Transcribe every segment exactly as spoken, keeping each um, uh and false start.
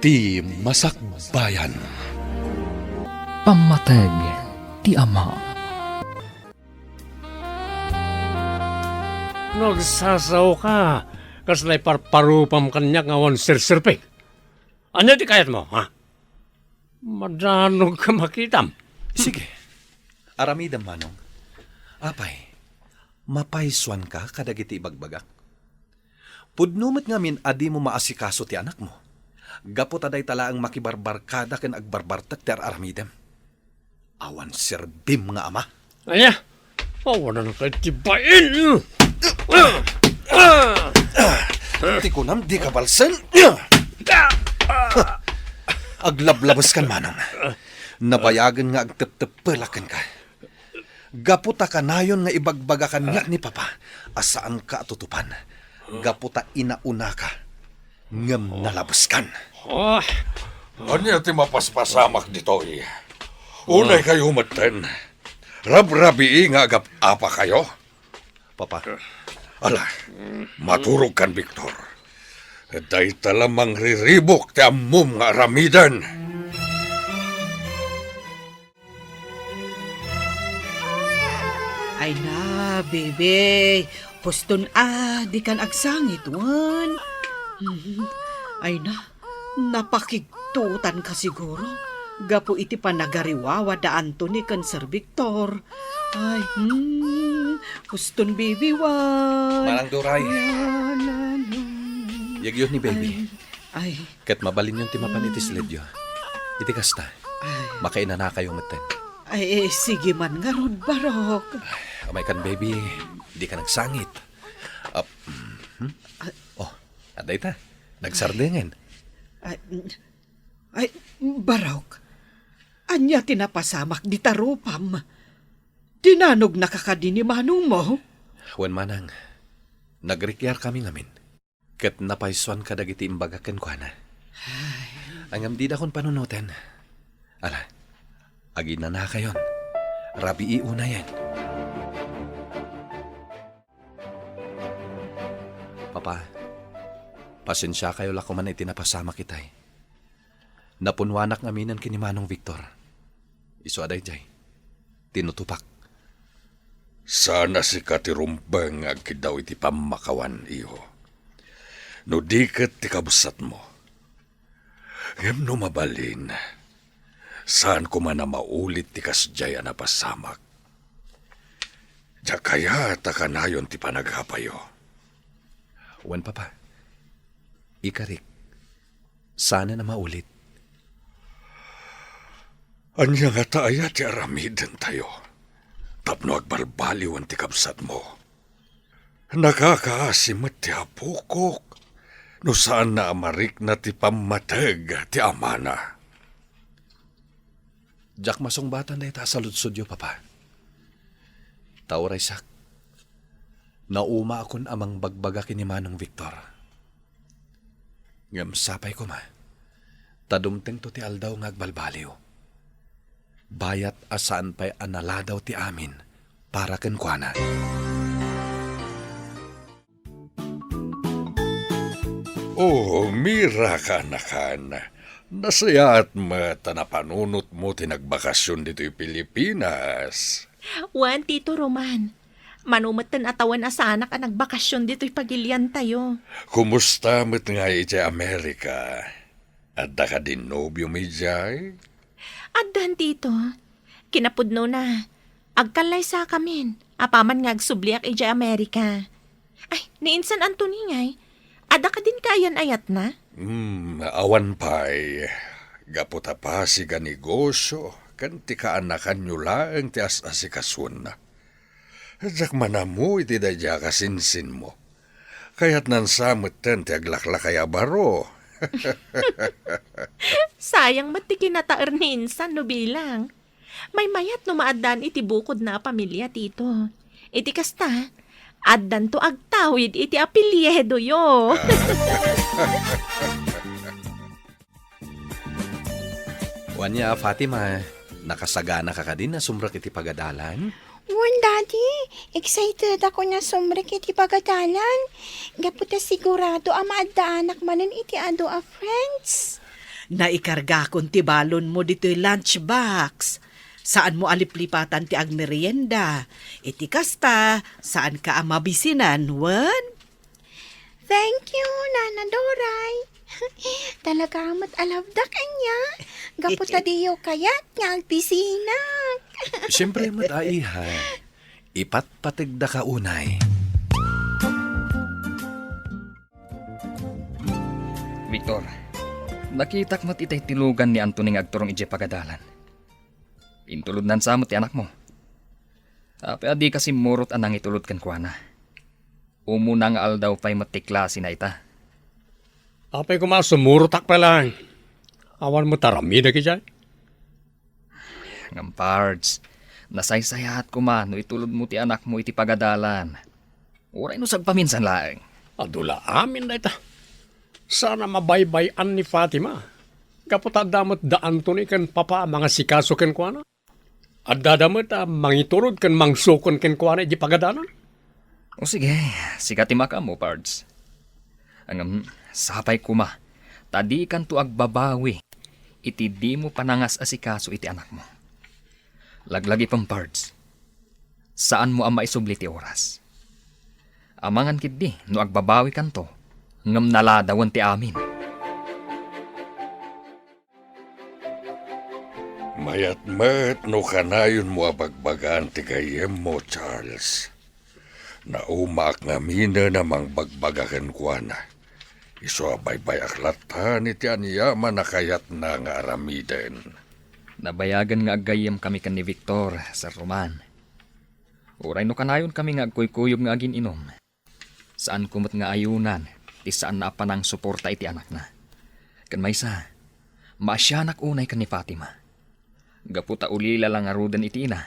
Ti Masakbayan. Pammateg ti Ama. Nagsasaoka, kasla iparparupam kaniak nga awan serserbi. Ania ti kayatmo, ha? Madanog ka makitam. Sige. Aramidem, Manong. Apay, mapaysuanka kadagiti ibagbagak? Pudno met ngamin a dimo maasikaso ti anakmo. Gapu ta dayta laeng makibarbarkada ken agbarbartek ti ar-aramidem. Awan serbim nga ama. Ania? Awanan kay ti bain! Ti kunam, di ka balsen? Aglablabeskan, Manong. Nabayagen nga agtepteppelak kenka. Gapu ta kanayon nga ibagbagakan kaniak ni Papa a saanka a tutupan. Gapu ta inaunaka, ngem nalabeskan. Ah. Ania ti mapaspasamak ditoy? Unay kayo metten. Rabrabii nga agap-apakayo. Papa. Ala, maturog kan, Victor. Dayta la mangriribuk ti ammom nga aramiden. Ay na, baby. Huston a, di kan agsangit, wen. Mhm. Ay na, napakigtutan ka siguro. Gapu iti panagariwawa da Anthony ken Sir Victor. Ay, hmm. Huston, baby, wen. Manang Duray. Yan, ano. Yagyo ni baby. Ay, ay. Ket mabalinyon ti mapan iti sledyo. Iti kasta, ay, makainanakayo metten. Ay, eh, sige man ngarud, Barok. Ay, amay kan, baby, di ka nagsangit. Ah, mhm. Ah. Oh, adda ita. Nagsardengen. Ay, ay, Barok. Ania ti napasamak dita rupam? Dinanognaka kadi ni manongmo? Wen, manang. Nagrikiar kami ngamin. Ket napaysuan kadagiti imbagak kenkuana. Ay. Ngem didakon panunoten. Ala, aginanakayon. Rabii unayen. Papa, pasensiakayo la koman iti napasamak itay. Napunnuanak ngaminen ken ni Manong Victor. Isu a daydiay, tinutopak. Saan a sika ti rumbeng nga agkiddaw iti pammakawan, iho. No di ket ti kabsatmo. Ngem no mabalin, saan koma a maulit ti kasdiay a napasamak. Diak kayat a kanayon ti panagapayo. Wen, Papa. Ikarik, saanen a maulit. Ania ngata aya ti aramidentayo tapno agbalbaliwen ti kabsatmo? Nakakaasi met ti apokok no saanna a marikna ti pammateg ti amana. Diak masungbatan dayta a saludsodyo, Papa. Ta uraysak, naumaakon a mangbagbaga ken ni Manong Victor. Ngem sapay koma, ta dumtengto ti aldaw nga agbalbaliw. Bayat a saan pay a naladaw ti amin para kenkuana. Oh, Mira, kaanakan. Nasayaat met a napanunotmo ti nagbakasyon ditoy Pilipinas. Wen, Tito Roman. Mano metten a tawen a saanak a nagbakasyon ditoy pagiliantayo. Kumusta met ngay idiay Amerika? Adda kadin nobiomi idiay? Addan, Tito. Kinapudnona, agkallaysakamin apaman nga agsubliak idiay Amerika. Ay, ni Insan Anthony ngay, adda kadin kaayan-ayatna? Hmm, awan pay. Gapu ta pasig a negosyo, ken ti kaanakanyo laeng ti as-asikasuenna. Diak manammo iti daydiay a kasinsinmo. Kayatnan sa metten ti aglaklakay a baro. Sayang met ti kinataer ni Insan no bilang. Maymayat no maaddaan iti bukodna a pamilia, Tito. Iti kasta, addanto agtawid iti apelyidoyo. Wen a, Fatima, nakasaganaka kadin a sumrek iti pagadalan? Wen, Daddy, excited ako a sumrek iti pagadalan. Gapu ta sigurado a maaddaanak manen iti adu a friends. Naikargakon ti balonmo ditoy lunchbox. Saanmo a liplipatan ti agmerienda. Iti kasta, saanka a mabisinan, wen? Thank you, Nana Doray. Talaga met a love-da kaniak. Gapu ta diyo kayat nga agbisinak. Siempre met a, iha. Ipatpategdaka unay. Victor, nakitak met itay tilugan ni Anthony nga agturong idiay pagadalan. Intulodnan sa met ti anakmo. Apay a dika simmurot a nangitulod kenkuana? Umuna nga aldaw pay met ti klasena ita. Apay koma a sumurotak pay laeng? Awan met aramidek idiay? Ngem, Pards, nasaysayaat koma no itulodmo ti anakmo iti pagadalan. Uray no sagpaminsan laeng. Adu la amin dayta. Saan a mabaybay-an ni Fatima. Gapu ta adda met da Anthony ken Papa a mangasikaso kenkuana. Addada met a mangiturod ken mangsukon kenkuana iti pagadalan. O sige, sika ti makaammo, Pards. Ngem, sapay koma, ta dikanto agbabawi iti dimo panangas-asikaso iti anakmo. Laglagipem, Pards. Saanmo a maisubli ti oras. Amangan ketdi no agbabawikanto, ngem naladawen ti amin. Mayat met no kanayonmo a bagbagaan ti gayyemmo, Charles. Naumaak ngaminen a mangbagbaga kenkuana. Isu a baybay-ak latta iti aniaman a kayatna nga aramiden. Nabayagen nga aggayyemkami ken ni Victor, Sir Roman. Uray no kanayonkami nga agkuykuyog nga agin-inom, saanko met nga ayunan ti saanna a panangsuporta iti anakna. Ken maysa, maasianak unay ken ni Fatima. Gapu ta ulila la ngaruden iti ina,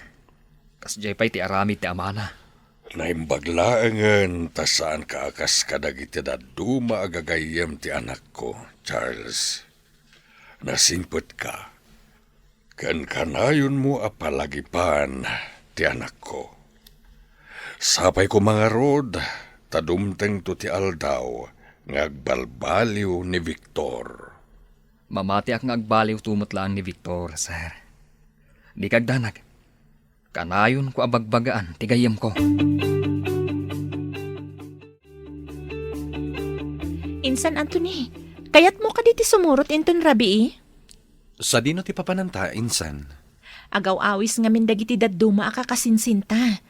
kasdiay pay ti aramid ti amana. Naimbag laengen ta saanka a kas kadagiti dadduma a gagayyem ti anakko, Charles. Nasingpetka, ken kanayonmo a palagipan ti anakko. Sapay koma ngarud, ta dumtengto ti aldaw nga agbalbaliw ni Victor. Mamatiak nga agbaliwto met laeng ni Victor, sir. Dika agdanag. Kanayonko a bagbagaan ti gayyemko. Insan, Anthony, kayatmo kadi ti sumurot inton rabii? Sadino ti papananta, insan? Agaw-awis ngamin dagiti dadduma a kakasinsinta.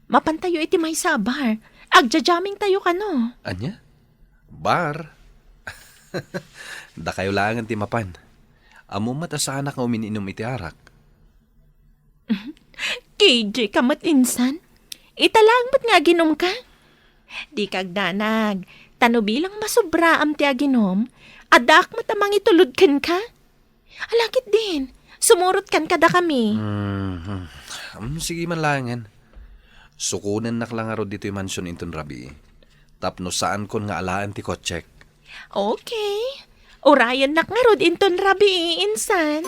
Mapantayo iti maysa a bar. Agja-jammingtayo kano. Ania? Bar? Dakayo laengen ti mapan. Ammom met a saanak nga umin-inum iti arak. K J ka met insan? Ita laeng met nga aginumka? Dika agdanag. Ta no bilang masubraam ti aginum, addaak met a mangitulod kenka. Ala ketdin, sumurotkan kadakami. Mhm. Mm, sige man laengen. Sukonennak la ngarud ditoy mansion inton rabii. Tapno saankon nga alaen ti kotsek. Okay. Urayennak ngarud inton rabii, insan.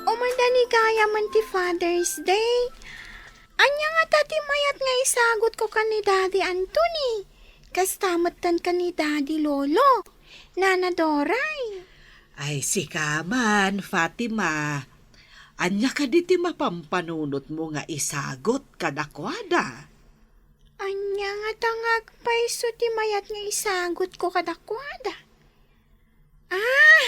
Umada ni gayamen ti Father's Day. Ania ngata ti mayat nga isagutko ken ni Daddy Anthony? Kasta metten ken ni Daddy Lolo, Nana Doray. Ay, sika man, Fatima. Ania kadi ti mapampanunotmo nga isagut kadakuada? Ania ngata nga agpayso ti mayat nga isagutko kadakuada? Ah,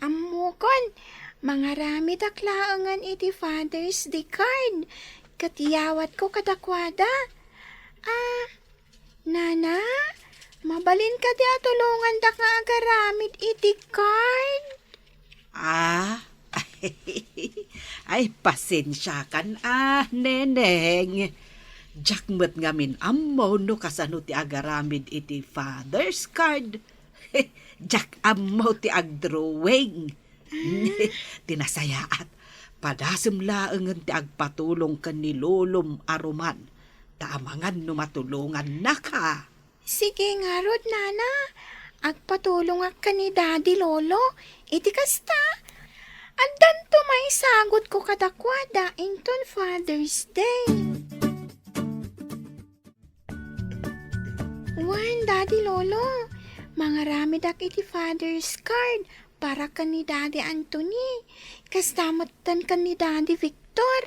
ammokon, mangaramidak laengen iti Father's Day card ket iyawatko kadakuada. Ah, Nana, mabalin kadi a tulongandak nga agaramid iti card? Ah, ay, pasensiakan a, Neneng. Diak met ngamin ammo no kasano ti agaramid iti Father's card. Diak ammo ti agdrawing. Ti nasayaat, padasem laengen ti agpatulong ken ni Lolom a Roman, ta amangan no matulongannaka. Sige ngarud, Nana. Agpatulongak ken ni Daddy Lolo. Iti kasta, addanto maisagutko kadakuada inton Father's Day. Wen, Daddy Lolo, mangaramidak iti Father's card para ken ni Daddy Anthony. Kasta metten ken ni Daddy Victor.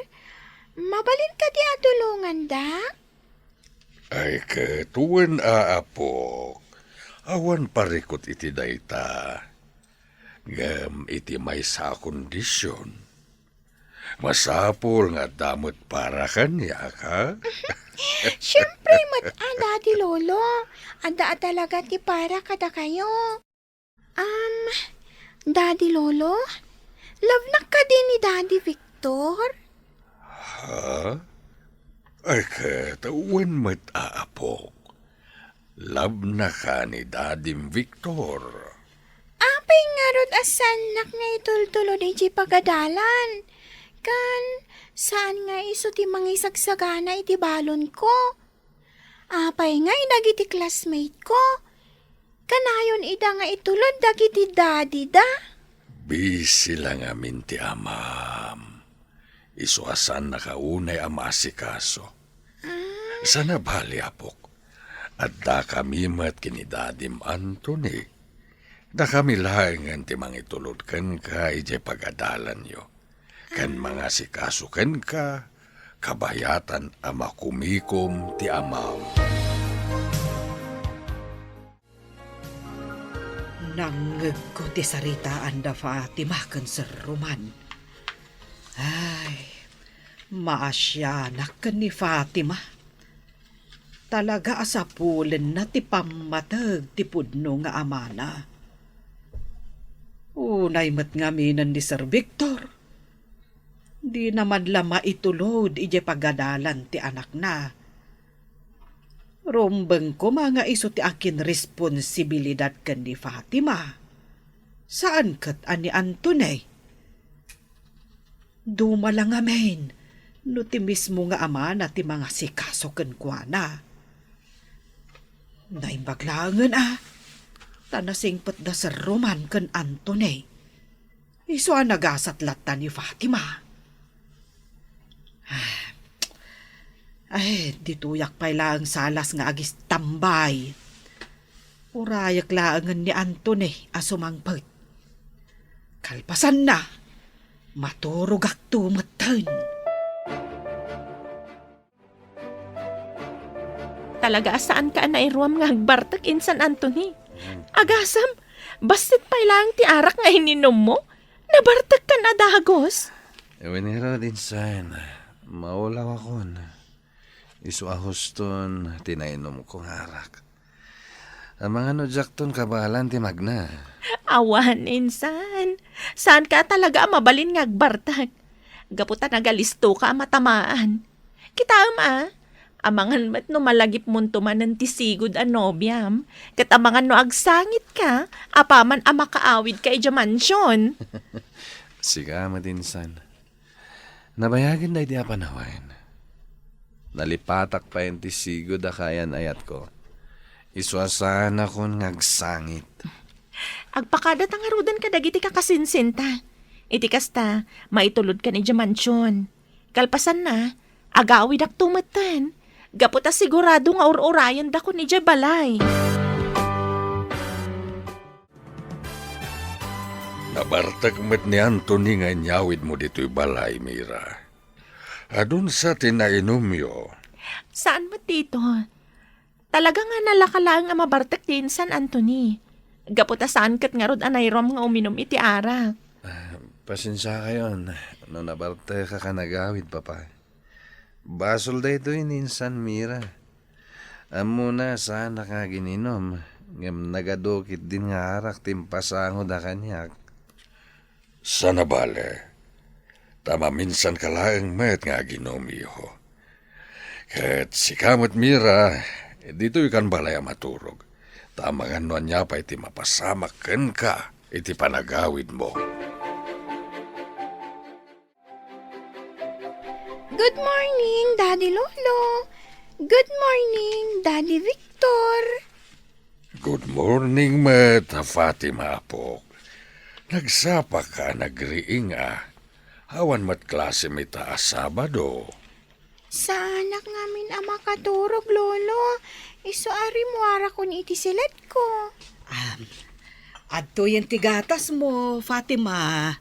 Mabalin kadi a tulongandak? Ay ket wen a, apok, awan parikut iti dayta. Ngem iti maysa a kondision, masapul nga adda met para kaniak, ha? Siempre met a, Daddy Lolo. Adda a talaga ti para kadakayo. Um, Daddy Lolo, love nak kadi ni Daddy Victor? Ha? Ay ket, wen met a, apok. Love naka ni Dadim Victor. Apay ngarud a saannak nga itultulod iti pagadalan? Kan, saan nga isu ti mangisagsagana iti balonko? Apay ngay dagiti classmate ko? Kanayon ida nga itulod dagiti daddy da? Busy la ngamin ti amam. Isu a saannaka unay a maasikaso. Ah. Sana bali, apok. Adda kami met ken ni Dadim Anthony. Dakami laengen ti mangitulod kenka idiay pagadalanyo. Ken mangasikaso kenka, kabayatan a makumikom ti amam. Nangngegko ti saritaan da Fatima ken Sir Roman. Ay, maasianak ken ni Fatima. Talaga a sapulenna ti pammateg ti pudno nga amana. Unay met ngaminen ni Sir Victor. Dina man la maitulod idiay pagadalan ti anakna. Rumbeng koma nga isu ti akinresponsibilidad ken ni Fatima. Saan ket a ni Anthony. Duma la ngamin no ti mismo nga amana ti mangasikaso kenkuana. Naimbag laengen a, ta nasingpet da Sir Roman ken Anthony. Isu a nagasat latta ni Fatima. Ay, ditoyak pay laeng salas nga agistambay. Urayek laengen ni Anthony a sumangpet. Kalpasanna, maturogakto metten. Talaga a saanka a nairuam nga agbartek insan, Anthony. Mm. Agasem, bassit pay laeng ti arak nga ininummo. Nabartekkan a dagus. Wen ngarud, insan, maulawakon. Isu a huston ti nainumko nga arak. Amangan no diakton kabaelan ti magna. Awan, insan. Saanka a talaga a mabalin nga agbartek. Gapu ta nagalistoka a matamaan. Kitaem a, amangan met no malagipmonto manen ti sigud a nobiam, ket amangan no agsangitka apaman a makaawidka idiay mansion. Sika met, insan. Nabayagen daydi a panawen. Nalipatak pay ti sigud a kaayan-ayatko. Isu a saanakon nga agsangit. Agpakadata ngaruden kadagiti kakasinsinta. Iti kasta, maitulodkan idiay mansion. Kalpasanna, agawidakto metten. Gapu ta sigurado nga ur-urayendakon idiay balay. Nabartek met ni Anthony nga inyawidmo ditoy balay, Mira. Adun sa ti nainumyo? Saan met dito? Talaga nga nalaka laeng a mabartek ti insan, Anthony. Gapu ta saan ket ngarud a nairuam nga uminum iti arak. Ah, pasensiakayon no nabartekak a nagawid, Papa. Basol daytoy ni insan Mira. Ammona, saanak nga agin-inum, ngem nagadu ketdin nga arak ti impasangoda kaniak. Sana bale, ta maminsanka laeng met nga agin-inum, iho. Ket sika met, Mira, ditoykan balay a maturog, ta amangan no ania pay ti mapasamak kenka iti panagawidmo. Good morning, Daddy Lolo. Good morning, Daddy Victor. Good morning met, Fatima, apok. Nagsapaka a nagriing a. Awan met klasem ita a Sabado. Saanak ngamin a makaturog, Lolo. Isu a rimmuarakon iti siletko. Am, adtoyen ti gatasmo, Fatima.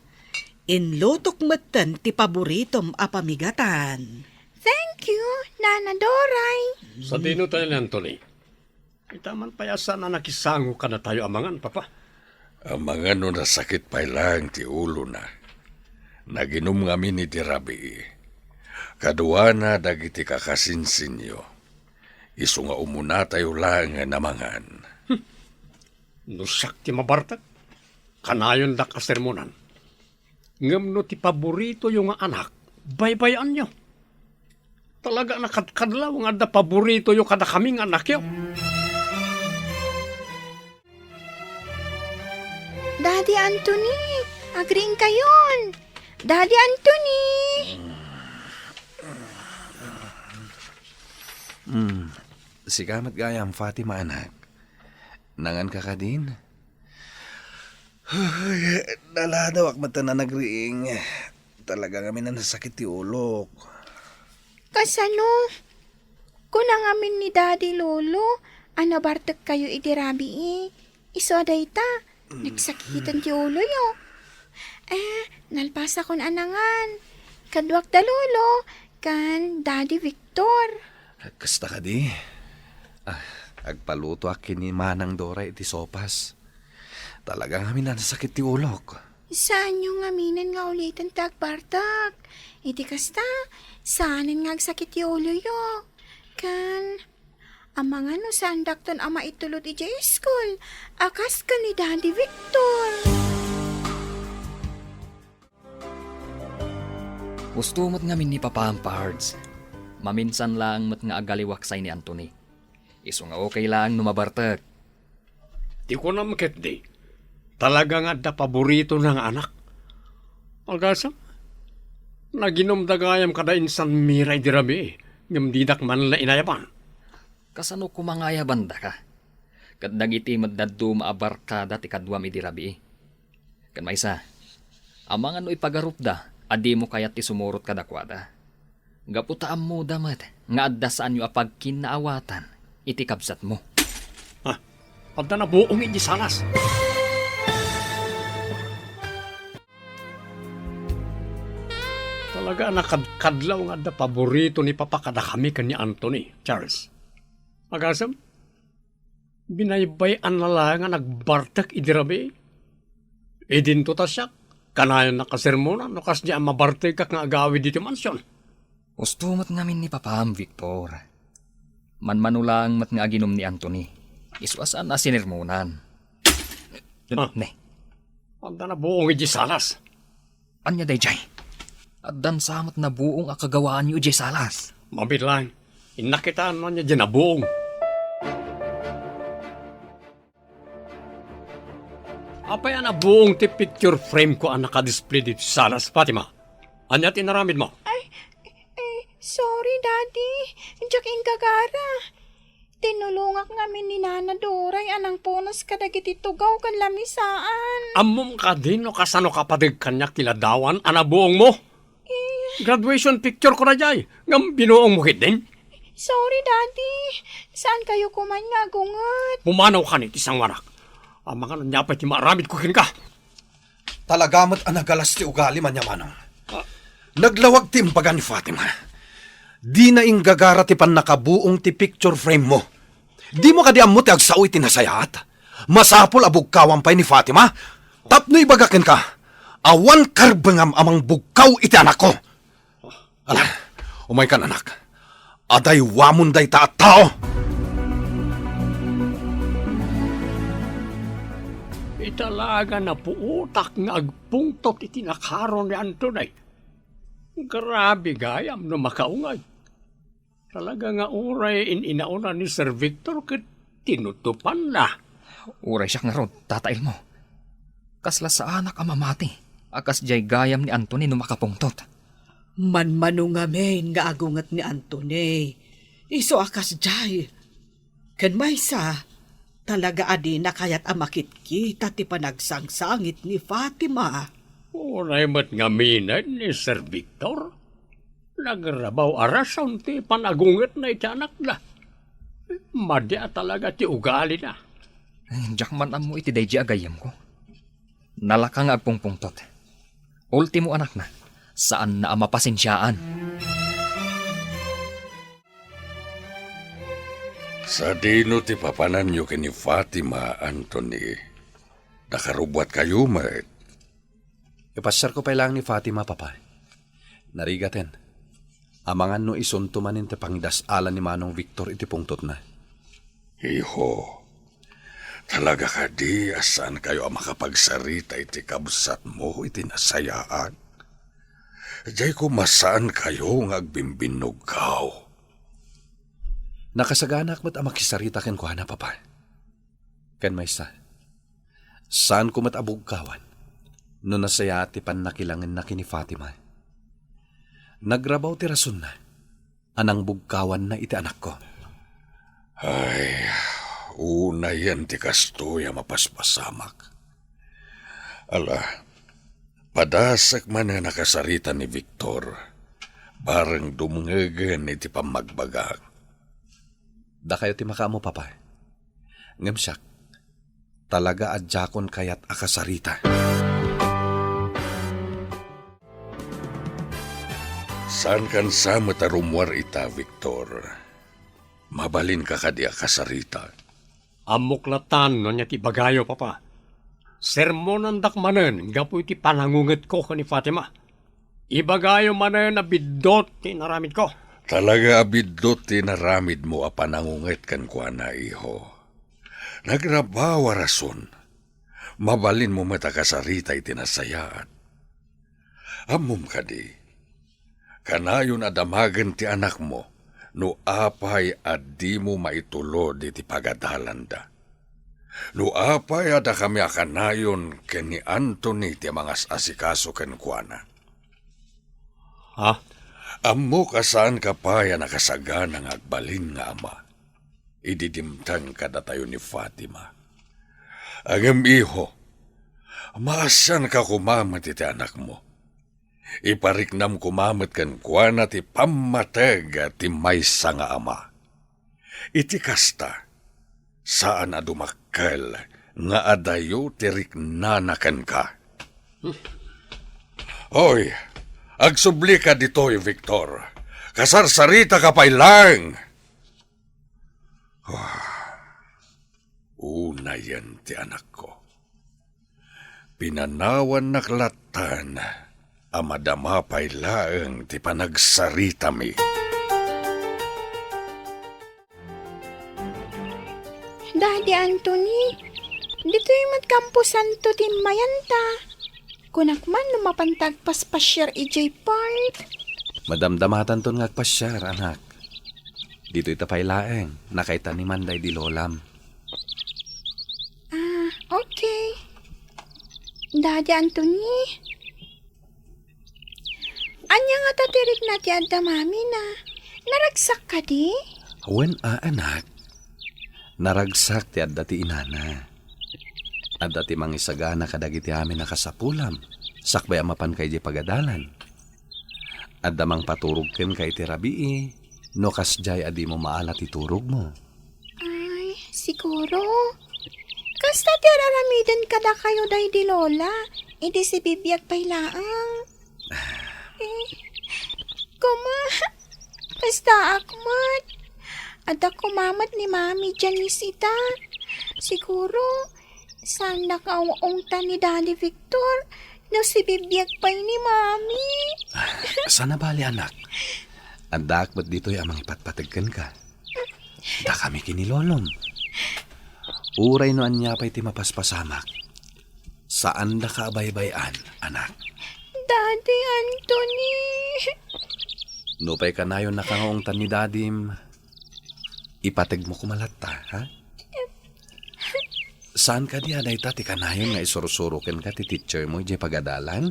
Inlutok metten ti paboritom a pamigatan. Thank you, Nana Doray. Sadino tayo ni Anthony? Ita man pay a saan a nakisango kadatayo a mangan, Papa. Amangan no nasakit pay laeng ti ulona. Naginum ngamin idi rabii. Kaduana dagiti kakasinsinyo. Isu nga umunatayo laeng nga namangan. Hmm. No siak ti mabartek, kanayondak a sermonan. Ngem no ti paboritoyo nga anak, baybay-anyo. Talaga a nakadkadlaw nga adda paboritoyo kadakami nga anakyo. Daddy Anthony, agriingkayon. Daddy Anthony! Hmm, sika met gayam, Fatima, anak. Nanganka kadin? Ay, naladawak met a nagriing. Talaga ngamin a nasakit ti ulok. Kasano? Kuna ngamin ni Daddy Lolo a nabartekkayo idi rabii. Isu a dayta, nagsakiten ti uloyo. Eh, nalpasakon a nangan. Kaduak da Lolo, kan Daddy Victor. Kasta kadi? Ah, agpalutoak ken ni Manang Dora iti sopas. Talaga ngamin a nasakit ti ulok. Saanyo ngaminen nga uliten ti agbartek. Iti kasta, saanen nga agsakit ti uloyo. Kan, amangan no saandakton a maitulod idiay iskul, a kas ken ni Daddy Victor. Husto met ngamin ni Papa Ampards. Maminsan laeng met nga agaliwaksay ni Anthony. Isu nga okay laeng no mabartek. Ti kunam ketdi, talaga nga adda paboritona nga anak. Agasem, naginumda gayam kada insan Mira idi rabii, ngem didak man la inayaban. Kasano koma nga ayabandaka? Ket dagiti met dadduma a barkada ti kaduam idi rabii. Ken maysa, amangan no ipagarupda a dimo kayat ti sumurot kadakuada. Gapu ta ammoda met nga adda saanyo a pagkinnaawatan iti kabsatmo. Ah, adda nabuong iti salas. Talaga a nakadkadlaw nga adda paborito ni Papa kadakami ken ni Anthony, Charles. Agasem, binaybay-anna laeng nga nagbartek idi rabii. Idinto ta siak, kanayon a kasermonan no kasdiay a mabartekak nga agawid iti mansion. Husto met ngamin ni Papam, Victor. Manmano laeng met nga aginum ni Anthony. Isu a saan a sinermonan. Ah. Ne. Adda nabuong iti salas. Ania daydiay? Addan sa met nabuong a kagawaanyo idiay salas. Mabilang, innak ita no ania diay nabuong. Apay a nabuong ti picture frame ko a nakadisplay ditoy salas, Fatima? Ania ti inaramidmo? Ay, eh, sorry, Daddy. Diak inggagara. Tinulongak ngamin ni Nana Doray a nangpunas kadagiti tugaw ken lamisaan. Ammom kadi no kasano kapadeg kaniak ti ladawan a nabuongmo? Eh. Graduation picture ko daydiay, ngem binuongmo ketdin? Sorry, Daddy. Saankayo koman nga agunget. Pumanawkan iti sangoanak. Amangan ania pay ti maaramidko kenka. Talaga met a nagalas ti ugalim, ania manong. Ah. Naglawag ti imbaga ni Fatima. Dina inggagara ti pannakabuong ti picture frame mo. Dimo kadi ammo ti agsao iti nasayaat? Masapul a bugkawam pay ni Fatima. Tapno ibaga kenka, awan karbengam a mangbugkaw iti anakko. Ala, umaykan, anak. Adaywamon dayta a tao! Ita la nga napuotak nga agpungtot iti nakaro ni Anthony. Grabe gayam no makaungay. Talaga nga uray in-inauna ni Sir Victor ket tinutupanna. Uray siak ngarud, Tata Elmo. Kasla saanak a mamati a kasdiay gayam ni Anthony no makapungtot. Manmano ngamin nga agunget ni Anthony. Isu a kasdiay. Ken maysa, talaga a dina kayat a makitkita ti panagsangsangit ni Fatima. Uray met ngaminen ni Sir Victor. Nagrabaw a rason ti panagungetna iti anakda. Madi a talaga ti ugalina. Ay, diak man ammo iti daydi a gayyemko. Nalaka nga agpungpungtot. Ultimo anakna, saanna a mapasensiaan. Sadino ti papananyo ken ni Fatima, Anthony? Nakarubbuatkayo met. Ipasiarko pay laeng ni Fatima, Papa. Narigaten. Amangan no isunto manen ti pangidas-alan ni Manong Victor iti pungtotna. Iho, talaga kadi a saankayo a makapagsarita iti kabsatmo iti nasayaat? Diay koma saankayo nga agbimbinnugkaw. Nakasaganaak met a makisarita kenkuana, Papa. Ken maysa, saanko met a bugkawan no nasayaat ti pannakilangenna ken ni Fatima. Nagrabaw ti rasonna a nangbugkawanna iti anakko. Ay, unayen ti kastoy a mapaspasamak. Ala, padasek manen a kasarita ni Victor, bareng dumngegen iti pammagbagak. Dakayo ti makaammo, Papa. Ngem siak, talaga a diakon kayat a kasarita. Saankan sa met a rummuar ita, Victor. Mabalinka kadi a kasarita? Ammok latan no ania ti ibagayo, Papa. Sermonandak manen gapu iti panangungetko ken ni Fatima. Ibagayo manen a biddut ti inaramidko. Talaga a biddut ti inaramidmo a panangunget kenkuana, iho. Nagrabaw a rason. Mabalinmo met a kasarita iti nasayaat. Ammom kadi, kanayon a damagen ti anakmo no apay a dimo maitulod iti pagadalanda. No apay a dakami a kanayon ken ni Anthony ti mangas-asikaso kenkuana. Ha? Ammok a saanka pay a nakasagana nga agbalin nga ama idi dimteng kadatayo ni Fatima. Ngem, iho, maasianka koma met iti anakmo. Ipariknam koma met kenkuana ti pammateg ti maysa nga ama. Iti kasta, saan a dumakkel nga adayo ti riknana kenka. Hoy, agsublika ditoy, Victor. Kasarsaritaka pay laeng. Ah, unayen ti anakko. Pinanawannak lattan a madama pay laeng ti panagsaritami. Daddy Anthony, ditoy met kamposanto ti immayanta. Kunak man no mapanta agpaspasiar idiay park. Madamdamatanton nga agpasiar, anak. Ditoy ta pay laeng, nakaitaneman daydi lolam. Ah, okay. Daddy Anthony? Ania ngata ti rikna ti adda mamina? Naragsak kadi? Wen a, anak. Naragsak ti adda ti inana. Adda ti mangisagana kadagiti amin a kasapulam, sakbay a mapanka idiay pagadalan. Adda mangpaturog kenka iti rabii, no kasdiay a dimo maala ti turogmo. Ay, siguro. Kasta ti ar-aramiden kadakayo daydi lola, idi sibibiag pay laeng. Eh, koma, kastaak met. Adda koma met ni Mami Janice ita. Siguro, saannak nga ung-ungtan ni Daddy Victor no sibibiag pay ni Mami. Saan a bale, anak. Addaak met ditoy a mangipatpateg kenka. Dakami ken ni Lolom. Uray no ania pay ti mapaspasamak, saandaka a baybay-an, anak. Daddy Anthony. Nupay kanayonnaka nga ungtan ni Dadim, ipategmo koma latta, ha? Saan kadi a dayta ti kanayon nga isursuro kenka ti teacher mo idiay pagadalan?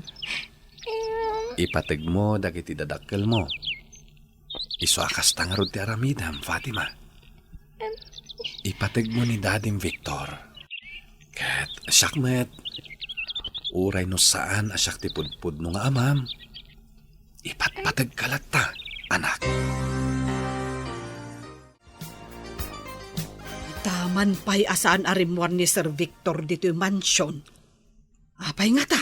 Em. Ipategmo dagiti dadakkelmo. Isu a kasta ngarud ti aramidem, Fatima. Em. Ipategmo ni Dadim Victor. Ket siak met, uray no saan a siak ti pudpudno nga amam, ipatpategka latta, anak. Itaman pay a saan a rimmuar ni Sir Victor ditoy mansion. Apay ngata?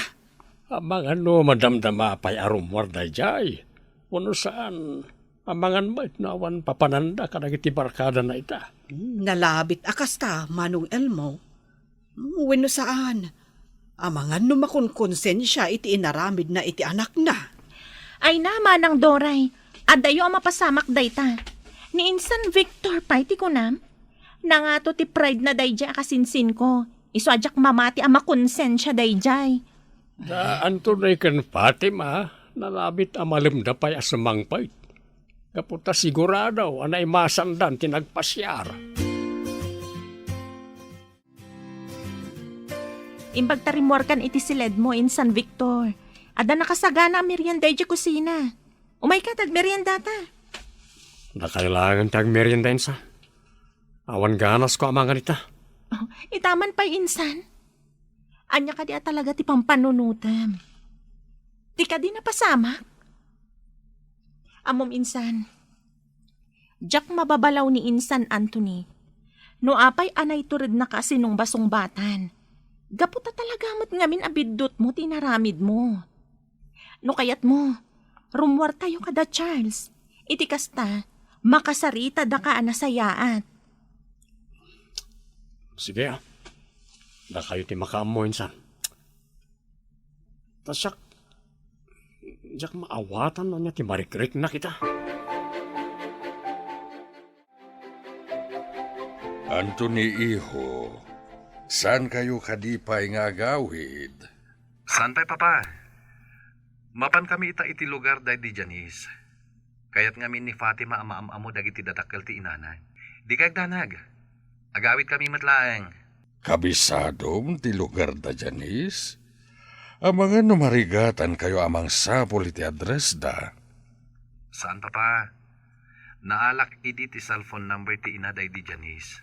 Amangan no madamdama pay a rummuar daydiay. Wenno saan, amangan met no awan papananda kadagiti barkadana ita. Hmm, nalabit a kasta, Manong Elmo. Hmm, wenno saan, amangan no makonkonsensia iti inaramidna iti anakna. Ay na, Manang Doray, adayo a mapasamak dayta. Ni insan Victor pay ti kunam? Nangato ti pride na daydiay a kasinsinko. Isu a diak mamati a makonsensia daydiay. Da Anthony ken Fatima, nalabit a malemda pay a sumangpet. Gapu ta sigurado a naimasandan ti nagpasiar. Imbag ta rimmuarkan iti siledmo, insan Victor, adda nakasagana a merienda idiay kusina. Umayka ta agmeriendata. Nakailangan ti agmerienda, insan. Awan ganasko amangan ita. Oh, itaman pay, insan. Ania kadi a talaga ti pampanunotem? Ti kadi napasamak? Ammom, insan, diak mababalaw ni insan Anthony no apay a naiturednaka a sinungbasungbatan. Gapu ta talaga met ngamin a biddutmo ti inaramidmo. No kayatmo, rummuartayo kada Charles. Iti kasta, makasaritada ka a nasayaat. Sige, ah. Dakayo ti makaammo, insan. Ta siak, diak maawatan no ania ti marikriknak ita. Anthony, iho, saan kayo kadi pay nga agawid? Saan pay, Papa. Mapan kami ita iti lugar daydi Janice. Kayat ngamin ni Fatima a maam-ammo dagiti dadakkel ti inana. Dikay agdanag. Agawid kami met laeng. Kabisadom ti lugar da Janice? Amangan no marigatan kayo a mangsapul iti address da. Saan, Papa. Naalak idi ti cellphone number ti ina daydi Janice.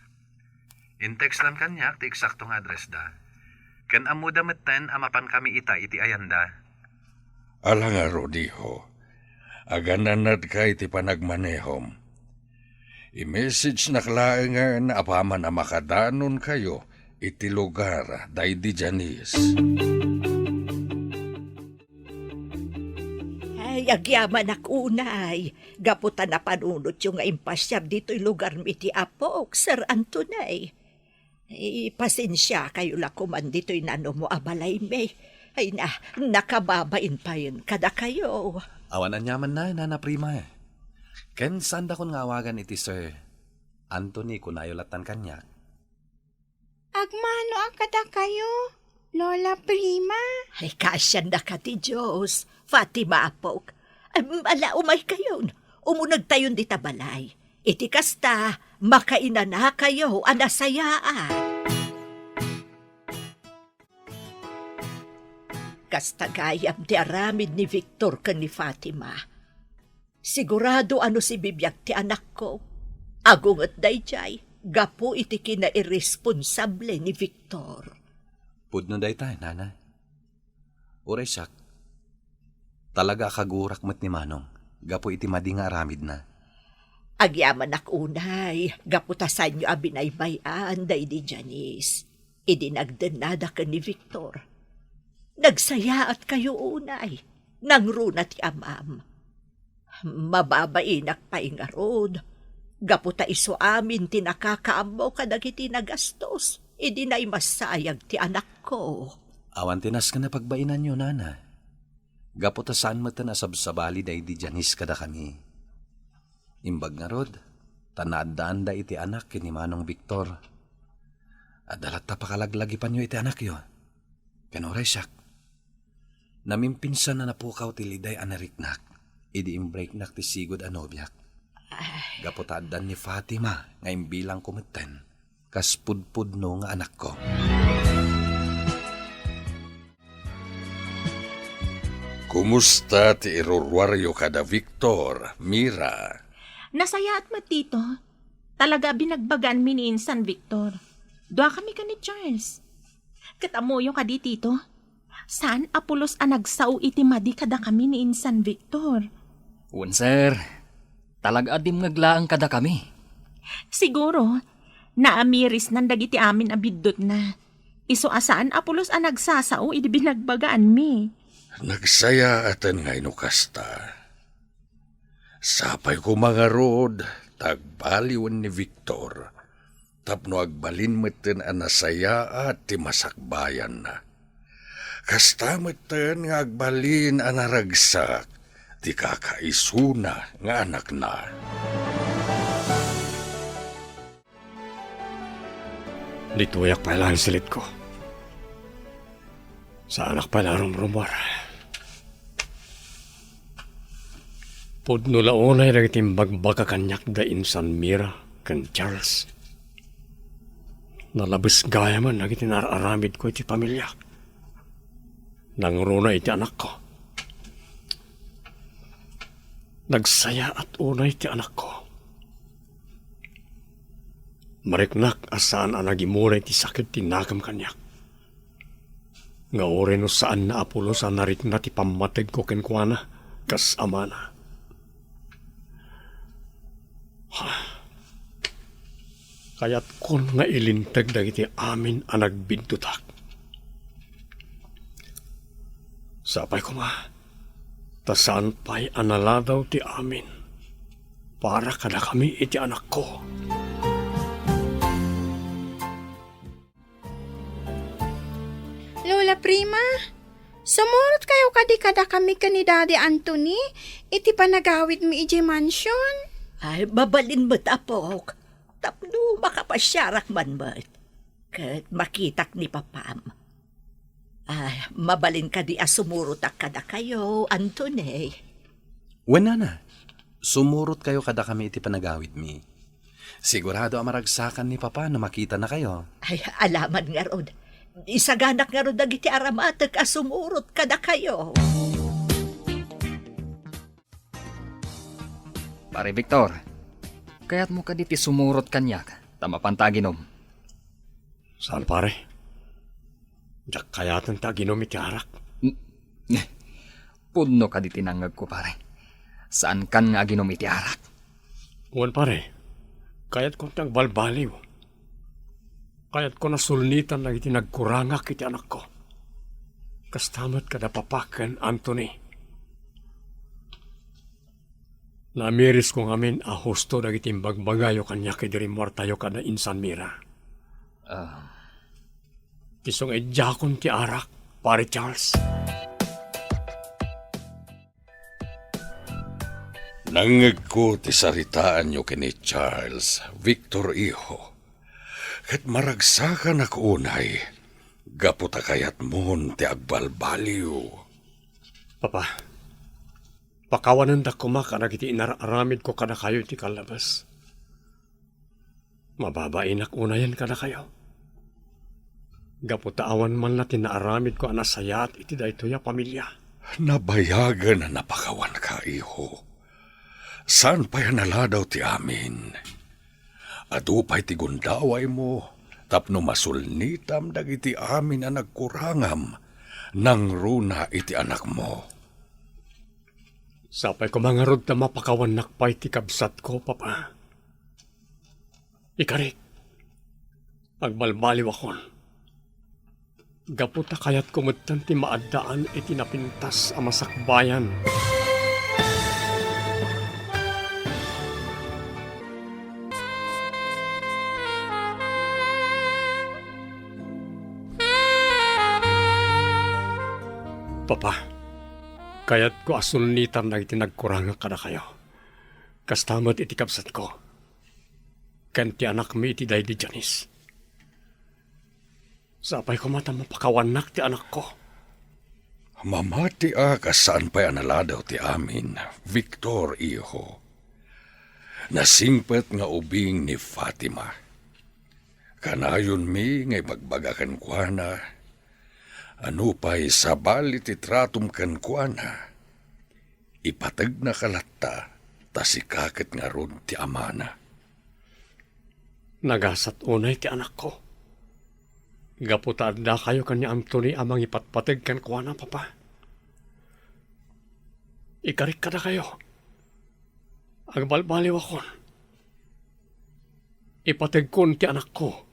Intextan kaniak ti eksakto nga address da. Ken ammoda metten a mapan kami ita iti ayanda. Ala ngarud, iho. Agan-annadka iti panagmanehom. I-message nak laengen apaman a makadanon kayo iti lugar daydi Janice. Ay, agyamanak unay, gapu ta napanunotyo nga impasiar ditoy lugarmi ti apok, Sir Anthony. Ipasensia kayo la koman ditoy nanumo a balaymi. Ay na, nakababain payen kadakayo. Awan aniamanna, Nana Prima. Ken saandakon nga awagan iti Sir Anthony, kunayo lattan kaniak. Agmano a kadakayo, Lola Prima. Ay, kaasianda ka ti Dios, Fatima apok. Ay, ala, umay kayon. Umunegtayon dita balay. Iti kasta, makainanakayo a nasayaat. Kasta gayam ti aramid ni Victor ken ni Fatima. Sigurado a no sibibiag ti anakko, agunget daydiay gapu iti kinairresponsable ni Victor. Pudno dayta, Nana. Uray siak, talaga a kagurak met ni Manong gapu iti madi nga aramidna. Agyamanak unay, gapu ta saanyo a binaybay-an daydi Janice. Idi nagdennada ken ni Victor, nagsayaat kayo unay, nangruna ti amam. Mababainak pay ngarud, gapu ta isu amin ti nakakaammo kadagiti nagastos idi naimasayag ti anakko. Awan ti nasken a pagbainanyo, Nana. Gapu ta saan metten a sabsabali daydi Janice kadakami. Imbag ngarud, ta naaddaanda iti anak ken ni Manong Victor. Adda latta pakalaglagipanyo iti anakyo. Ken uray siak, namimpinsan a napukaw ti liday a nariknak idi imbreaknak ti sigud a nobiak. Ay. Gapu ta addan ni Fatima nga imbilangko metten kas pudpudno nga anakko. Kumusta ti iruruaryo kada Victor, Mira? Nasayaat met, Tito. Talaga a binagbagaanmi ni insan Victor. Duakami ken ni Charles. Ket ammoyo kadi, Tito? Saan a pulos a nagsao iti madi kadakami ni insan Victor. Wen, sir. Talaga a dimngeg laeng kadakami. Siguro, Naamirisnan dagiti amin a biddutna. Isu a saan a pulos a nagsasao idi binagbagaanmi. Nagsayaaten nga no kasta. Sapay koma ngarud ta agbaliwen ni Victor tapno agbalin metten a nasayaat ti masakbayanna. Kasta metten nga agbalin a naragsak ti kakaisuna nga anakna. Ditoyak pay laeng silitko. Saanak pay la a rumrumuar. Pudno la unay dagiti imbagbaka kaniak da Insan Mira ken Charles. Nalabes gayamen dagiti naar-aramidko iti pamiliak. Nangruna iti anakko. Nagsayaat unay ti anakko. Mariknak a saan a nagimula iti sakit ti nakem kaniak. Nga uray no saanna a pulos a narikna ti pammategko kenkuana kas amana. Kayatkon nga ilinteg dagiti amin a nagbiddutak. Sapay koma, ta saan pay a naladaw ti amin para kadakami iti anakko. Lola Prima, sumurot kayo kadi kadakami ken ni Daddy Anthony iti panagawidmi idiay mansion? Ay, mabalin met, apok. Tapno makapasiarak man met. Ket makitak ni papam. Ay, mabalin kadi a sumurotak kadakayo, Anthony? Wen, nana, sumurot kayo kadakami iti panagawidmi. Sigurado a maragsakan ni Papa no makitanakayo. Ay, alaman ngarud. Isaganak ngarud dagiti aramatek a sumurot kadakayo. Pare Victor, kayatmo kadi ti sumurot kaniak ta mapanta aginom? Saan, pare. Diak kayaten ti aginom iti arak. N-, Pudno kadi ti nangngegko, pare. Saankan nga aginom iti arak. Wen, pare. Kayatko ti agbalbaliw. Kayatko a sulnitan dagiti nagkurangak iti anakko. Kasta met kada Papa ken Anthony. Naamirisko ngamin a husto dagiti imbagbagayo kaniak idi rimmuartayo kada Insan Mira. Ah. Isu nga idiakon ti arak, Pare Charles. Nangngegko ti saritaanyo ken ni Charles, Victor, iho. Ket maragsakanak unay, gapu ta kayatmon ti agbalbaliw. Papa, pakawanendak koma kadagiti inar-aramidko kadakayo iti kallabes. Mababainak unayen kadakayo. Gapu ta awan man la ti naaramidko a nasayaat iti daytoy a pamilia. Nabayagen a napakawanka, iho. Saan pay a naladaw ti amin. Adu pay ti gundawaymo tapno masulnitam dagiti amin a nagkurangam nangruna iti anakmo. Sapay koma ngarud ta mapakawannak pay ti kabsatko, Papa. Ikarik, agbalbaliwakon. Gapu ta kayatko metten ti maaddaan iti napintas a masakbayan. Papa, kayatko a sulnitan dagiti nagkurangak kadakayo. Kasta met iti kabsatko ken ti anakmi iti daydi Janice. Sapay koma ta mapakawannak ti anakko. Mamatiak a saan pay a naladaw ti amin, Victor, iho. Nasingpet nga ubing ni Fatima. Kanayonmi nga ibagbaga kenkuana a nupay sabali ti tratom kenkuana, ipategnaka latta ta sika ket ngarud ti amana. Nagasat unay ti anakko. Gapu ta addakayo ken ni Anthony a mangipatpateg kenkuana, Papa. Ikarik kadakayo. Agbalbaliwakon. Ipategkon ti anakko.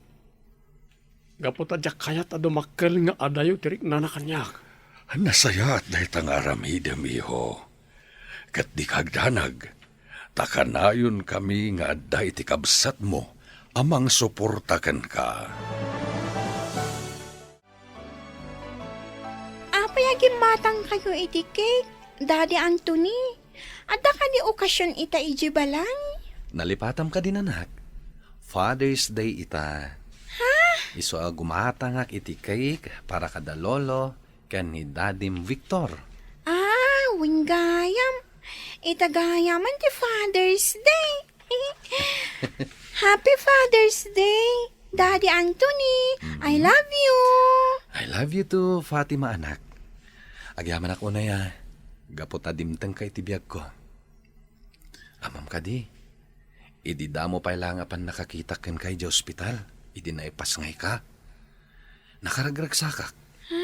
Gapu ta diak kayat a dumakkel nga adayo ti riknana kaniak. Nasayaat dayta nga aramidem, iho. Ket dika agdanag, ta kanayonkami nga adda iti kabsatmo a mangsuporta kenka. Apay a gimmatangkayo iti cake, Daddy Anthony? Adda kadi okasion ita idiay balay? Nalipatam kadi, anak? Father's Day ita. Ha? Isu a gumatangak iti cake para kada lolo ken ni Dadim Victor. Ah, wen gayam. Ita gayamen ti Father's Day. Happy Father's Day, Daddy Anthony. I Mm. love you. I love you too, Fatima, anak. Agyamanak unay a, gapu ta dimtengka iti biagko. Ammom kadi, idi damo pay la nga pannakakitak kenka idiay ospital, idi naipasngayka, nakaragragsakak. Ha?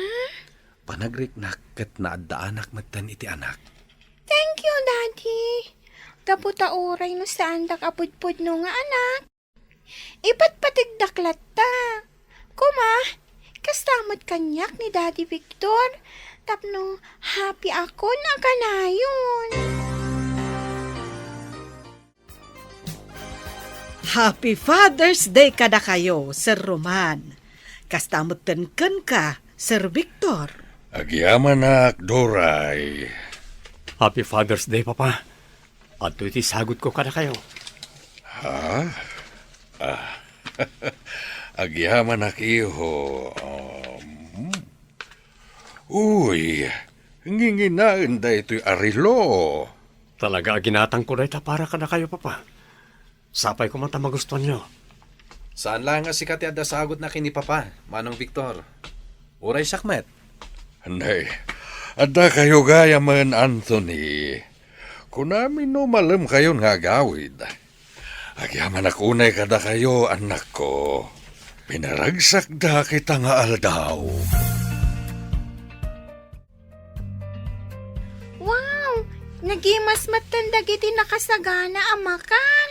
Panagriknak ket naaddaanak metten iti anak. Thank you, Daddy. Gapu ta uray no saandak a pudpudno nga anak, ipatpategdak latta. Koma, kasta met kaniak ni Daddy Victor, tapno happy akon a kanayon. Happy Father's Day kadakayo, Sir Roman. Kasta metten kenka, Sir Victor. Agyamanak, Doray. Happy Father's Day, Papa. Adtoy ti sagutko kadakayo. Ha? Ah. Agyamanak, iho. Um. Uy, nginginaen daytoy a relo. Talaga a ginatangko dayta para kadakayo, Papa. Sapay koma ta magustuanyo. Saan laeng a sika ti adda sagutna ken ni Papa, Manong Victor. Uray siak met. Nay, adda kayo gayamen, Anthony. Kunami no malem kayon nga agawid. Agyamanak unay kadakayo, annakko. Pinaragsakda kita nga aldaw. Wow! Nagimas metten dagiti nakasagana a makan.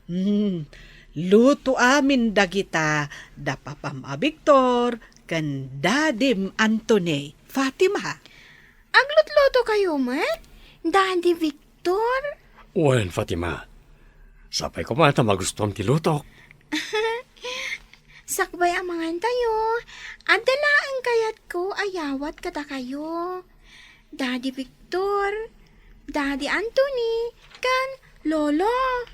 Hmm, luto amin dagita da Papam a Victor ken Dadim Anthony, Fatima. Aglutluto kayo met, Daddy Victor? Wen, Fatima. Sapay koma ta magustuam ti lutok. Sakbay a mangan tayo, adda laeng kayatko a yawat kadakayo. Daddy Victor, Daddy Anthony, ken Lolo.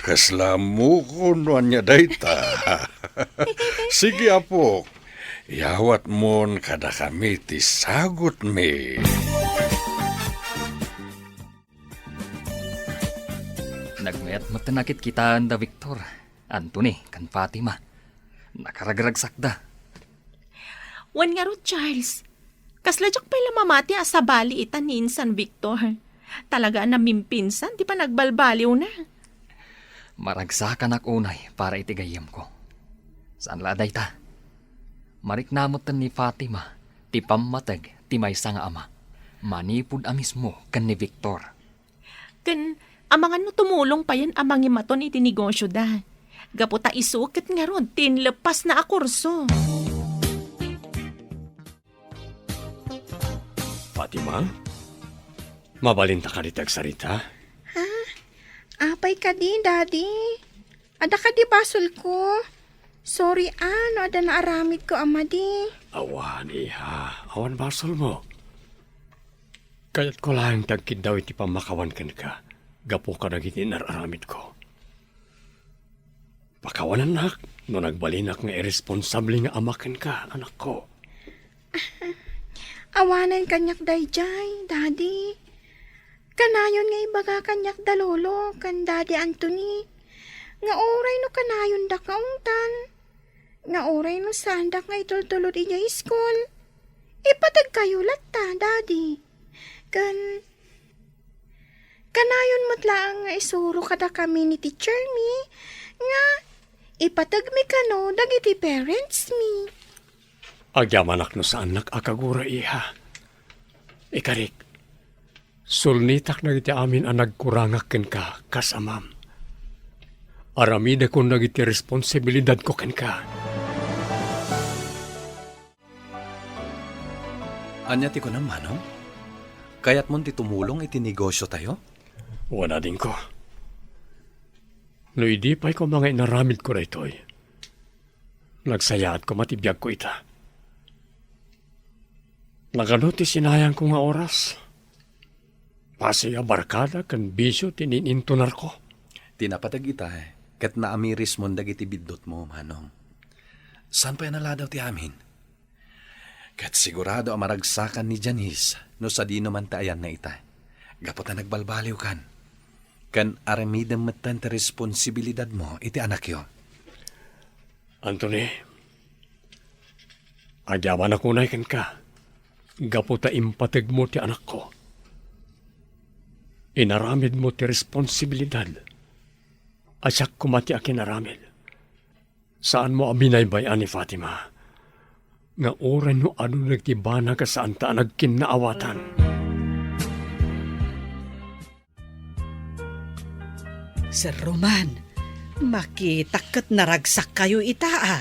Kasla ammok no ania dayta. Sige, apok, yawatmon kadakami ti sagutmi. Nagmayat met ti nakitkitaan da Victor, Anthony, ken Fatima. Nakaragragsakda. Wen ngarud, Charles, kasla diak pay la mamati a sabali ita ni insan Victor. Talaga a namimpinsan ti panagbalbaliwna. Maragsakanak unay para iti gayyemko. Saan la a dayta. Marikna metten ni Fatima ti pammateg ti maysa nga ama manipud a mismo ken ni Victor. Ken amangan no tumulong payen a mangimaton iti negosyoda. Gapu ta isu ket ngarud ti inleppasna a kurso. Fatima, mabalinta kadi ti agsarita? Ha? Apay kadi, Daddy? Adda kadi basolko? Sorry a no adda naaramidko a madi. Awan, iha. Awan basolmo. Kayatko laeng ti agkiddaw iti pammakawan kenka gapu kadagiti inar-aramidko. Pakawanannak no nagbalinak nga irresponsable nga ama kenka, anakko. Awanen kaniak daydiay, Daddy. Kanayon nga ibaga kaniak da Lolo ken Daddy Anthony nga uray no kanayondak nga ungtan, nga uray no saandak nga itultulod idiay iskul, ipategkayo latta, Daddy. Ken kanayon met laeng nga isuro kadakami ni teacher mi nga ipategmi kano dagiti parents mi. Agyamanak no saannak a kagura, iha. Ikarik, sulnitak dagiti amin a nagkurangak kenka kas amam. Aramidekon dagiti responsibilidadko kenka. Ania ti kunam, Manong? Kayatmon ti tumulong iti negosiotayo? Wen, adingko. No idi pay koma nga inaramidko daytoy, nagsayaat koma ti biagko ita. Nagano ti sinayangko nga oras? Pasoy a barkada ken bisio ti inin-intonarko. Ti napateg ita, ket naamirismon dagiti biddutmo, Manong. Saan pay a naladaw ti amin? Ket sigurado a maragsakan ni Janice no sadino man ti ayanna ita. Gapu ta nagbalbaliwkan. Ken aramidem metten ti responsibilidadmo iti anakyo. Anthony, agyamanak unay kenka, gapu ta impategmo ti anakko. Inaramidmo ti responsibilidad a siak koma ti akinaramid. Saanmo a binaybay-an ni Fatima nga uray no adu dagiti banag a saanta a nagkinnaawatan. Sir Roman, makitak ket naragsakkayo ita, a.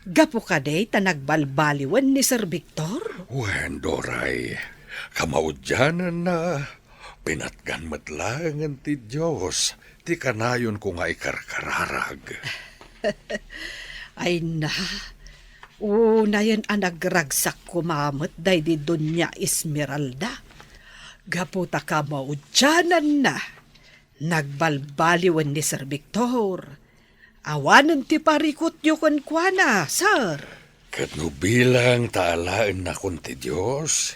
Gapu kadi ta nagbalbaliwen ni Sir Victor? Wen, Doray, kamaudiananna, pinatgan met laengen ti Dios ti kanayonko nga ikarkararag. Ay na, unayen a nagragsak koma met daydi Doña Esmeralda. Gapu ta kamaudiananna, nagbalbaliwen ni Sir Victor. Awanen ti parikutyo kenkuana, sir. Ket no bilang ta alaennakon ti Dios,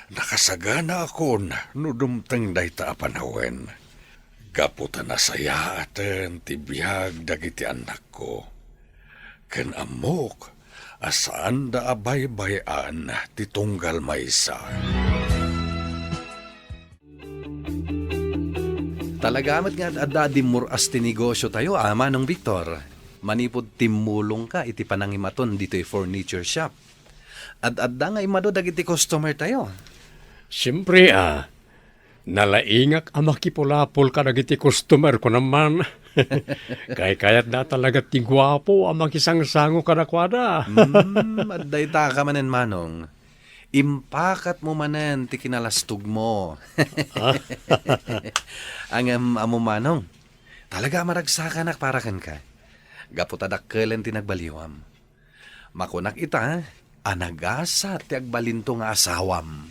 nakasaganaakon no dumteng dayta a panawen. Gapu ta nasayaaten ti biag dagiti annakko. Ken ammok a saanda a baybay-an ti tunggal maysa. Talaga met nga ad-adda a dimmur-as ti negosiotayo, a, Manong Victor. Manipud timmulongka iti panangimaton ditoy furniture shop. Ad-adda nga immadu dagiti customertayo. Siempre, a. Nalaingak a makipulapol kadagiti customer, kunam man. Kaykayatda talaga ti guapo a makisangsango kadakuada. Hmm, adda itaka manen, Manong. Impakatmo manen ti kinalastogmo. Ah? Ngem, ammom, Manong, talaga a maragsakanak para kenka. Gapu ta dakkelen ti nagbaliwam. Makunak ita a nagasat ti agbalinto nga asawam.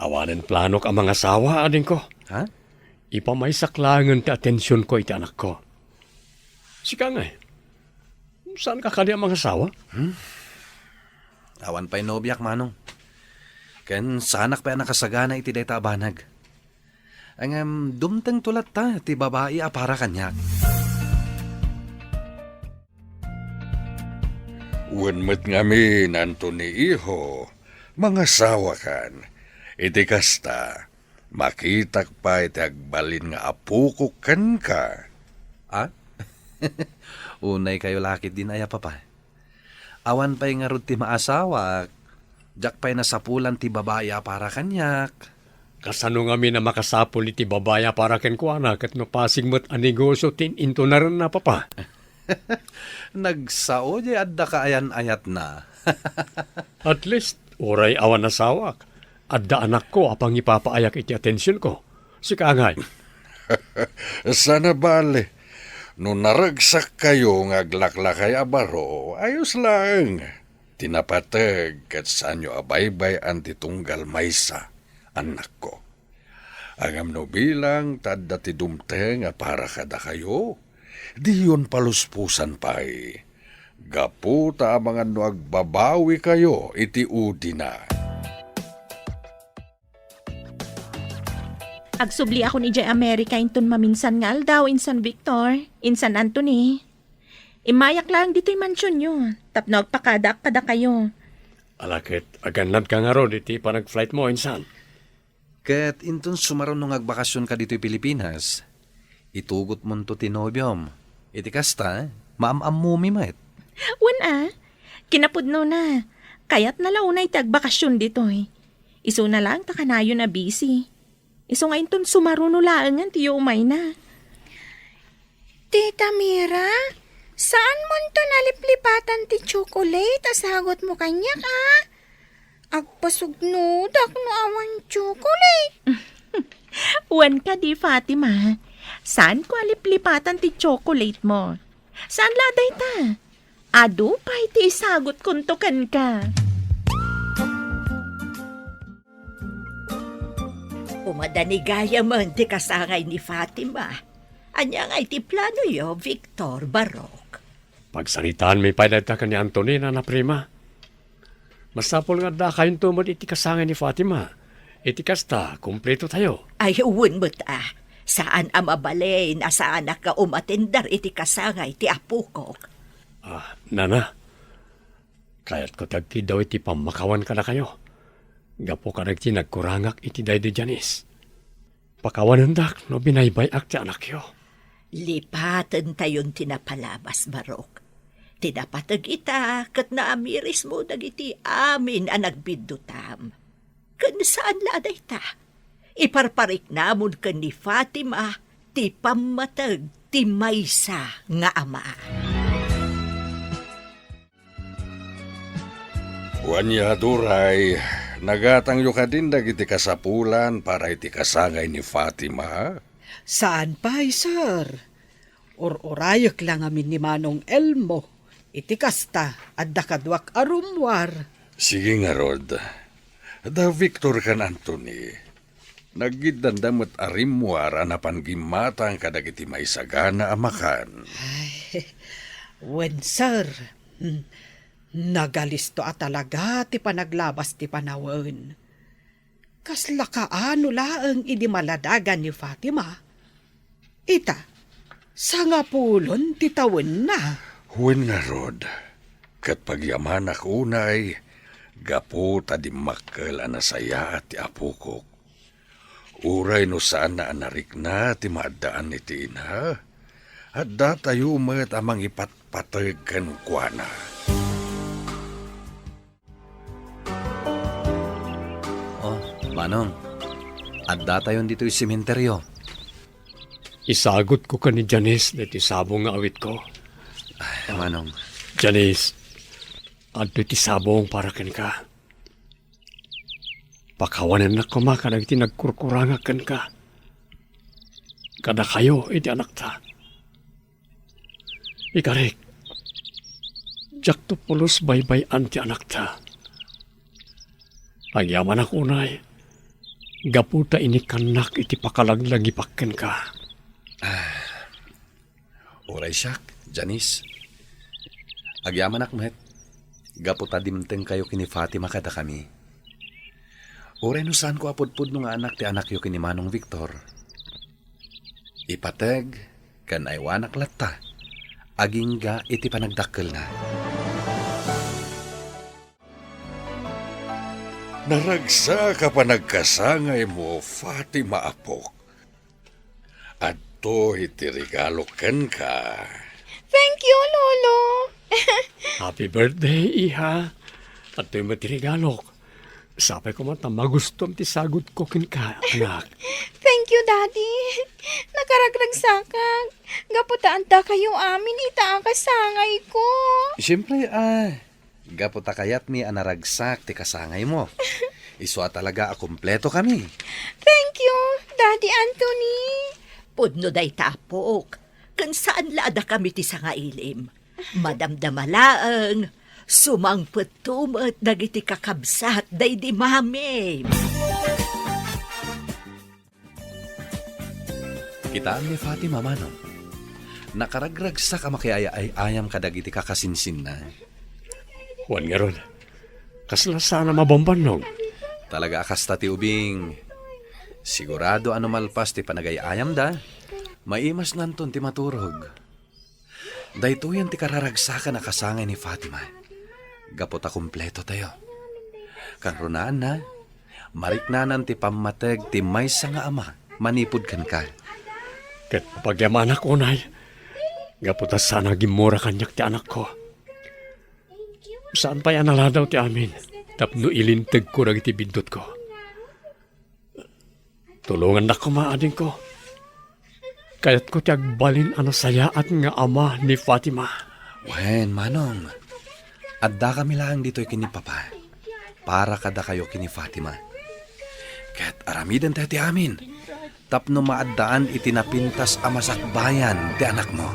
Awanen planok a mangasawa, adingko. Ha? Ipamaysak laengen ti atensionko iti anakko. Sika ngay, saanka kadi a mangasawa? Hmm? Awan pay nobiak, Manong. Ken saanak pay a nakasagana iti dayta a banag. Ngem dumtengto latta ti babai a para kaniak. Wen met ngamin, Anthony, iho, mangasawakan. Iti kasta, makitak pay ti agbalin nga apokok kenka. A? Unaykayo la ketdin aya, Papa? Awan pay ngarud ti maasawak. Diak pay nasapulan ti babai a para kaniak. Kasano ngamin a makasapul iti babai a para kenkuana ket mapasig met a negosio ti in-, intonarenna, Papa? Nagsao diay adda kaayan-ayatna. At least, uray awan asawak, adda anakko a pangipapaayak iti atensionko. Sika ngay? Saan a bale. No naragsakkayo nga aglaklakay a baro, ayos laeng. Ti napateg ket saanyo a baybay-an ti tunggal maysa, annakko. Ngem no bilang ta adda ti dumteng a para kadakayo, diyon palusposan pay. Gapu ta amangan no agbabawikayo iti udina. Agsubliakon idiay Amerika inton maminsan nga aldaw, Insan Victor, Insan Anthony. Immayak laeng ditoy mansionyo tapno agpakadaak kadakayo. Ala ket, agannadka ngarud iti panag-flight mo, Insan? Ket inton sumaruno nga agbakasionka ditoy Pilipinas, itugotmonto ti nobiom. Iti kasta, maam-ammomi met. Wen a, kinapudnona, kayatna la unay ti agbakasion ditoy. Isuna laeng ta kanayon a busy. Isu nga inton sumaruno laengen ti umayna. Tita Mira, saanmonto a liplipatan ti chocolate a sagutmo kaniak, a? Agpasugnodak no awan chocolate. Wen kadi, Fatima, saanko a liplipatan ti chocolate mo. Saan la dayta. Adu pay ti isagutkonto kenka. Umadani gayamen ti kasangay ni Fatima. Ania ngay ti planoyo, Victor, Barok? Pagsaritaanmi pay dayta ken ni Anthony, Nana Prima. Masapul nga addakayonto met iti kasangay ni Fatima. Iti kasta, kumpletotayo. Ay, wen met a. Saan a mabalin a saanak nga umatender iti kasangay ti apokok. Ah, Nana, kayatko ti agkiddaw iti pammakawan kadakayo. Gapu kadagiti nagkurangak iti daydi Janice. Pakawanendak no binaybay-ak ti anakyo. Lipatentayon ti napalabas, Barok. Ti napateg ita ket naamirismo dagiti amin a nagbiddutam. Ken saan la a dayta, iparpariknamon ken ni Fatima ti pammateg ti maysa nga ama. Wen, Yaduray, nagatangyo kadin dagiti kasapulan para iti kasangay ni Fatima? Saan pay, sir. Ur-urayek la ngamin ni Manong Elmo. Iti kasta, adda kaduak a rummuar. Sige ngarud. Da Victor ken Anthony. Naggiddanda met a rimmuar a napan gimmatang kadagiti maisagana a makan. Ay, wen, sir. Hmm. Nagalisto a talaga ti panaglabas ti panawen. Kasla kaano laeng idi maladagan ni Fatima? Ita, sangapulon ti tawenna. Wen ngarud, ket pagyamanak unay, gapu ta dimmakkel a nasayaat ti apokok. Uray no saanna a narikna ti maaddaan iti ina, addatayo met a mangipatpateg kenkuana. Oh, Manong, addatayon ditoy sementeryo. Isagutko ken ni Janice daytoy sabong nga awitko. Ay, Manong. Janice, adtoy ti sabong para kenka. Pakawanennak koma kadagiti nagkurkurangak kenka. Kadakayo iti anakta. Ikarik, diakto pulos baybay-an ti anakta. Agyamanak unay, gapu ta inikkannak iti pakalaglagipak kenka. Ah, uray siak, Janice. Agyamanak met, gapu ta dimtengkayo ken ni Fatima kadakami. Uray no saanko a pudpudno nga anak ti anakyo ken ni Manong Victor. Ipateg ken aywanak latta agingga iti panagdakkelna. Naragsak a panagkasangaymo, Fatima, apok. Adtoy ti regalok kenka. Thank you, Lolo. Happy birthday, iha. Adtoy met ti regalok. Sapay koma ta magustom ti sagutko kenka, anak. Thank you, Daddy. Nakaragragsakak. Gapu ta addakayo amin ita a kasangayko. Siyempre, ah, gapu ta kayatmi a naragsak ti kasangaymo. Isu a talaga a kumpleto kami. Thank you, Daddy Anthony. Pudno dayta, apok. Ken saan la a dakami ti sangailim. Madamdama laeng, sumangpetto met dagiti kakabsat daydi Mami. Kitaem ni Fatima, Manong. Nakaragragsak a makiay-ay-ayam kadagiti kakasinsinna. Wen ngarud, kasla saan a mabambannog. Talaga a kasta ti ubing. Sigurado a no malpas ti panagay-ayamda, maimasnanton ti maturog. Daytoyen ti kararagsakan a kasangay ni Fatima. Gapu ta kumpleto tayo. Kangrunaanna, mariknanan ti pammateg ti maysa nga ama manipud kenka. Ket papagyamanak unay, gapu ta saan a gimmura kaniak ti anakko. Saan pay a naladaw ti amin tapno ilintegko dagiti biddutko. Tulongannak koma, adingko. Kayatko ti agbalin a nasayaat nga ama ni Fatima. Wen, manong, addakami laeng ditoy ken ni Papa para kadakayo ken ni Fatima. Ket aramidentayo ti amin tapno maaddaan iti napintas a masakbayan ti anakmo.